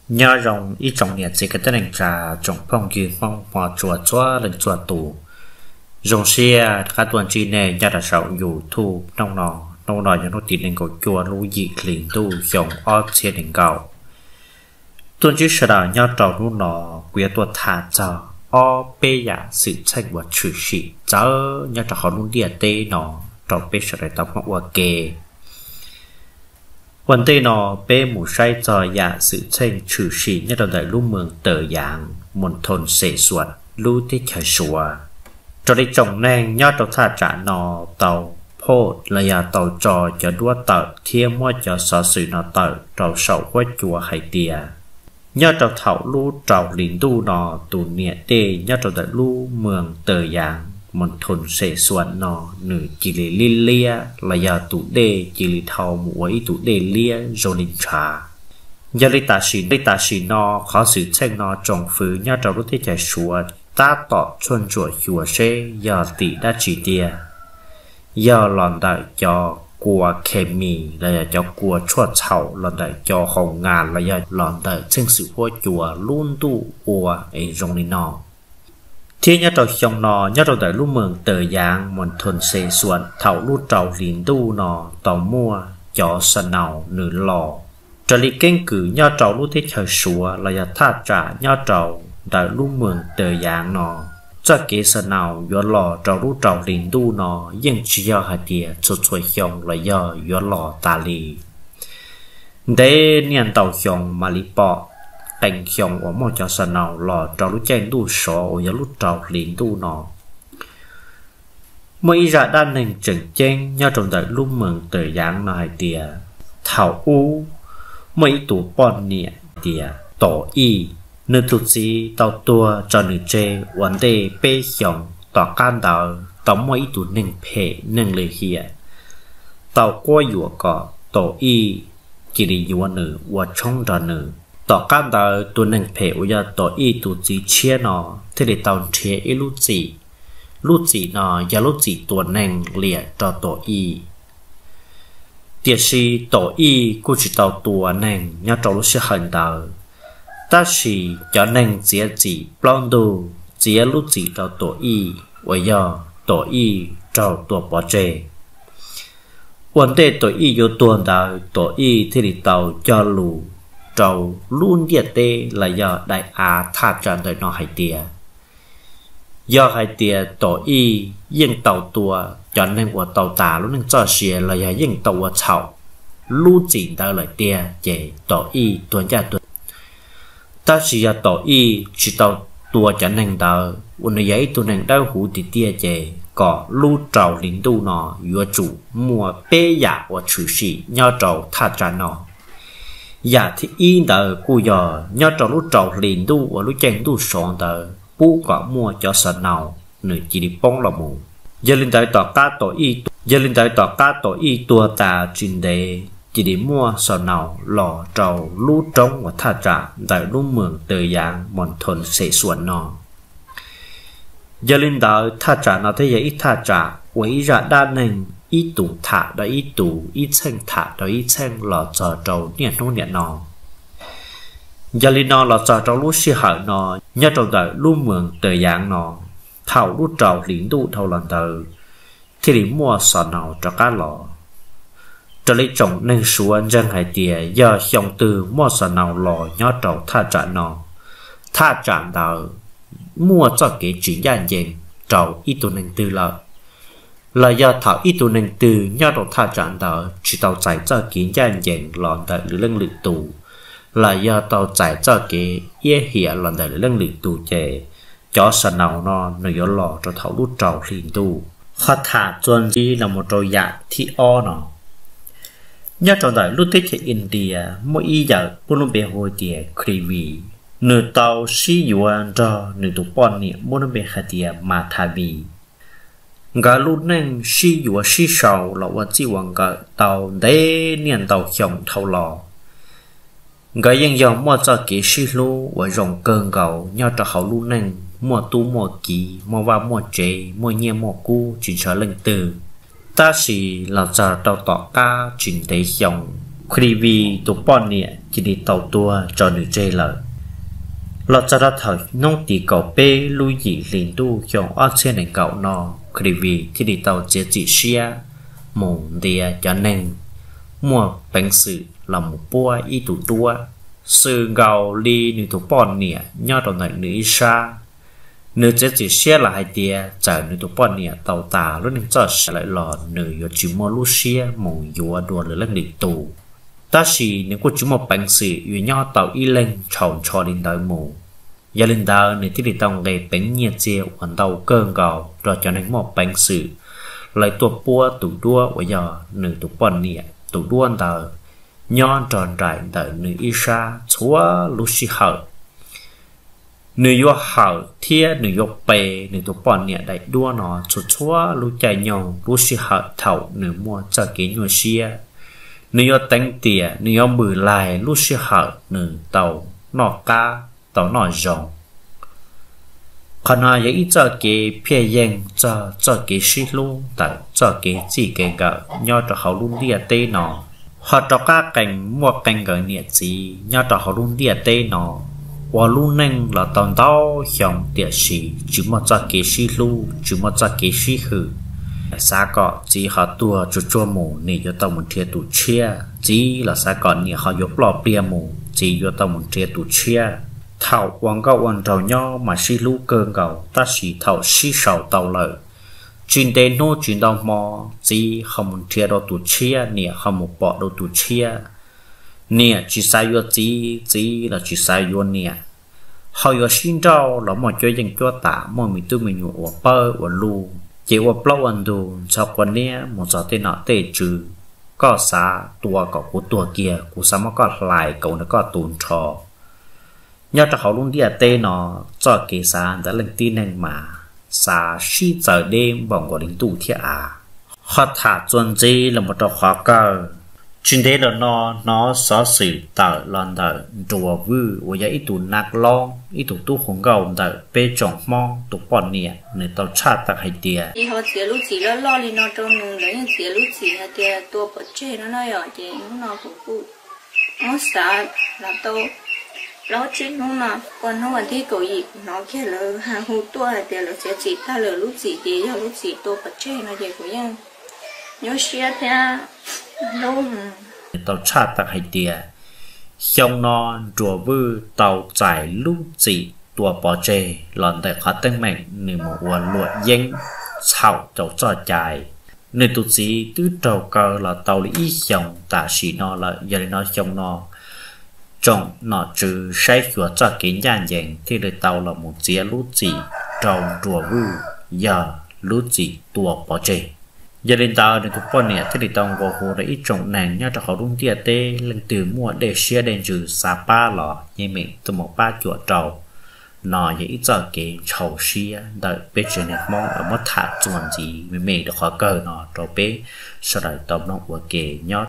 Nyob zoo ib tsoom niam txiv kwv tij neej tsa, tsoom phooj ywg Hmoob Hmoob tshua txhua leej txhua tus. Zoo siab rov qab tuaj ntsib nej nyob rau saum YouTube hnub no. Hnub no yog hnub tim nees nkaum cuaj lub yim hlis ntuj xyoo ob txhiab nees nkaum. Tuaj ntsib sawv daws nyob rau hnub no, kuv yuav tuaj tham txog ob peb yam xwm txheej uas tshwm sim txawv nyob rau hauv lub ntiaj teb no rau peb sawv daws tau mloog ua ke. Ua ntej no peb mus saib txog yam xwm txheej tshwm sim nyob rau ntawm lub moos Tawm Yaav, moos Thoo Xes Xuas, lub teb chaws Suav. Raws li tsoom neeg nyob rau thaj tsam no tau phoj los yog tau tso cov duab tawm thiab muab cov xov xwm no tawm rau saum huab cua hais tias nyob rau thaum lub rau hlis ntuj no, tus niam dej nyob rau ntawm lub moos Tawm Yaav, moos Thoo Xes Xuas no, nws cia li liab liab los yog tus dej cia li dhau mus ua ib tug dej liab zoo li ntshav. Yog li tam sim, li tam sim no qhov xwm txheej no tsoom fwv nyob rau lub teb chaws Suav tab tom tshuaj ntsuam xyuas seb yog tim dab tsi tiag. Yog los ntawm cov kua khes mis los yog cov kua tshuaj txhaum los ntawm cov hoo ngas los yog los ntawm txheej xwm huab cua lub ntuj ua es zoo li no. Thiab nyob rau xyoo no nyob rau ntawm lub moos Tawm Yaav, moos Thoo Xes Xuas, thaum lub rau hlis ntuj no tau muaj cov snow nws los. Raws li keeb kwm nyob rau lub teb chaws Suav los yog thaj tsam nyob rau ntawm lub moos Tawm Yaav no, txoj kev snow yuav los rau lub rau hlis ntuj no yeej tsis yog hais tias txhua txhua xyoo los yog yuav los tas li. Ntev niaj ntau xyoo mam li pom qee xyoo uas muaj cov snow los rau lub caij ntuj sov uas yog lub rau hlis ntuj no. Muaj ib zaj dab neeg tseem ceeb nyob rau ntawm lub moos Tawm Yaav no hais tias, thaum ub muaj ib tug poj niam tias Tom Ij, nws tus txiv tau tuag tso nws tseg ua ntej peb xyoos. Tom qab ntawd tau muaj ib tug neeg phem neeg lim hiam tau quab yuam kom Tom Ij cia li yuav nws ua tshoob nrog nws. Tom qab ntawd tus neeg phem uas yog Tom Ij tus txiv tshiab no thiaj li tau nrhiav ib lub txim. Lub txim no yog lub txim tua neeg liam rau Tom Ij. Tiam sis Tom Ij kuj tsis tau tua neeg nyob rau lub sij hawm ntawd, tab sis cov neeg txiav txim plaub ntug txiav lub txim rau Tom Ij uas yog Tom Ij raug tua pov tseg. Ua ntej Tom Ij yuav tuag ntawd Tom Ij thiaj li tau cog lus rau lub ntiaj teb los yog daim av thaj tsam ntawm no hais tias, yog hais tias Tom Ij yeej tau tua cov neeg uas tau tas lub neej txoj sia los yog yeej tau ua txhaum lub txim ntawd lawm tiag ces Tom Ij tuag ncaj tuag, tab sis yog Tom Ij tsis tau tua cov neeg ntawd uas nws yog ib tug neeg dawb huv tiag tiag ces kom lub rau hli ntuj no yuav tsum muaj peb yam uas tshwm sim nyob rau thaj tsam no. Yam thib ib ntawd kuj yog nyob rau lub rau hli ntuj uas lub caij ntuj sov ntawd pub kom muaj cov snow nws cia li poob los mus. Yog li ntawd tom qab Tom Ij, yog li ntawd tom qab Tom Ij tuag tas tsis ntev cia li muaj snow los rau lub roob uas thaj tsam ntawm lub moos Tawm Yaav, moos Thoo Xes Xuas no. Yog li ntawd thaj tsam no thiaj yog ib thaj tsam uas ib zaj dab neeg ib tus tham rau ib tus, ib txheej tham rau ib txheej los txog rau niaj hnub niam no. Yog li no los txog rau lub sij hawm no, nyob rau ntawm lub moos Tawm Yaav no, thaum lub rau hli ntuj dhau los ntawd thiaj li muaj snow rov qab los. Raws li tsoom neeg Suav ntseeg hais tias yog xyoo twg muaj snow los nyob rau thaj tsam no, thaj tsam ntawd muaj txoj kev tsis ncaj ncees rau ib tug neeg twg lawm, los yog thaum ib tug neeg twg nyob rau thaj tsam ntawd tsis tau txais txoj kev ncaj ncees los ntawm lwm leej lwm tus, los yog tau txais txoj kev iab hiam los ntawm lwm leej lwm tus ces cov snow no nws yuav los rau thaum lub rau hli ntuj. Qhov tham txuas ntxiv los mus rau yam thib ob no, nyob rau ntawm lub teb chaws India muaj ib yawm muaj lub npe hu tias Clive, nws tau sib yuav nrog nws tus poj niam muaj lub npe hais tias Madhavi. Nkawd lub neej sib yuav sib sau los ua txij ua nkawm tau ntev niaj ntau xyoo dhau los. Nkawd yeej yog muaj txoj kev sib hlub uas zoo kawg nkaus nyob rau hauv lub neej, muaj tub muaj kiv, muaj vaj muaj tsev, muaj nyiaj muaj kub tsis ntshaw leej twg. Tab sis los txog rau tom qab tsis ntev xyoo, Clive tus poj niam cia li tau tuag tso nws tseg lawm. Los txog rau thaum hnub tim kaum peb lub yim hli ntuj xyoo ob txhiab nees nkaum no, Clivi thiaj li tau txiav txim siab mus ntiav cov neeg muaj peev xwm los mus puab ib tug duab xwm nkaus li nws tus poj niam nyob rau ntawm nws ib sab. Nws txiav txim siab los hais tias txawm nws tus poj niam tau tas lub neej txoj sia lawm los nws yuav tsis muaj lub siab mus yuav dua lwm leej lwm tus. Tab sis nws kuj tsis muaj peev xwm yuav nyob tau ib leeg txhaum ntsho li ntawd mus. Yog li ntawd nws thiaj li tau nqe peev nyiaj txiag uas ntau kawg nkaus rau cov neeg muaj peev xwm, lawv tuaj puab tus duab uas yog nws tus poj niam tus duab ntawd nyob nrog nraim ntawm nws ib sab txhua lub sij hawm. Nws yuav hawm thiab nws yuav pe nws tus poj niam daim duab no txhua txhua lub caij nyoog lub sij hawm thaum nws muaj txoj kev nyuaj siab. Nws yuav teev tiam, nws yuav npws laig lub sij hawm nws tau noj qab tau noj zoo. Qhov no yog ib txoj kev phiaj yeeg txog txoj kev sib hlub ntawm txoj kev txij kev nkawm nyob rau hauv lub ntiaj teb no. Ho rov qab qees muaj qee nkawm niam txiv nyob rau hauv lub ntiaj teb no ua lub neej los tau ntau xyoo tiam sis tsis muaj txoj kev sib hlub, tsis muaj txoj kev sib hwm. Xav kom txiv ho tuag tsuag tsuag mus niam yuav tau mus nrhiav tus tshiab, txiv los xav kom niam ho yuav ploj pliag mus txiv yuav tau mus nrhiav tus tshiab. Thaum ua nkauj ua nraug nyob mas sib hlub kawg nkaus tab sis thaum sib sau tau lawm, tsis ntev hnub tsis ntau hmo txiv ho mus nrhiav rau tus tshiab, niam ho mus pom rau tus tshiab. Niam tsis xav yuav txiv, txiv los tsis xav yuav niam. Ho yuav sib nrauj los muaj cuab yeej cuab tam, muaj me tub me nyuam uas pawg ua luj, ces ua plaub ua ntug ntxhov quav niab mus txog tej nom tej tswv. Koj xav tua kom kuv tuag kiag, kuv xav muab koj hlais kauv ntawm koj tus nrho. Nyob rau hauv lub ntiaj teb no, txoj kev xav ntawm leej tib neeg mas xav sib txawv deb npaum nkaus li ntuj thiab av. Ho tham txuas ntxiv los mus rau qhov kawg, tsis ntev los no hnov xov xwm tawm los ntawm Nruas Vwj uas yog ib tug nav loob, ib tug tub hu nkauj ntawm peb tsoom Hmoob tus poj niam nws tau tshaj tawm hais tias, ho txiav lub txim loj loj li no rau nws, lawv yeej txiav lub txim hais tias tua pov tseg no no yom, ces hnub no kuv kuj muab xav los tau plaub tsib hnub no, ua hnub vas thib kaum yim kuv hnov kiag lawv ha hu tuaj hais tias lawv txiav txim tag lawm, lub txim ces yog lub txim tua pov tseg no ces kuv yeej nyuaj siab thiab hlub. Nws tau tshaj tawm hais tias xyoo no Nruas Vwj tau txais lub txim tua pov tseg los ntawm qhov teeb meem nws mus ua luam yeeb txhaum rau txoj cai. Nws tus txiv twb raug kaw los tau li ib xyoos tam sim no lawm, yog li no xyoo no tsoom nom tswv saib xyuas txoj kev ncaj ncees thiaj li tau los mus txiav lub txim rau Nruas Vwj yog lub txim tua pov tseg. Yog li ntawd nws tus poj niam thiaj li tau nqua hu rau ib tsoom neeg nyob rau hauv lub ntiaj teb, leej twg muaj dej siab dej ntsws xav pab los yeej meem tuaj mus pab cuam rau. No yog ib txoj kev ntxhov siab ntawm peb tsev neeg Hmoob uas muab tham txuas ntxiv me me rau qhov kawg no rau peb sawv daws tau mloog ua ke nyob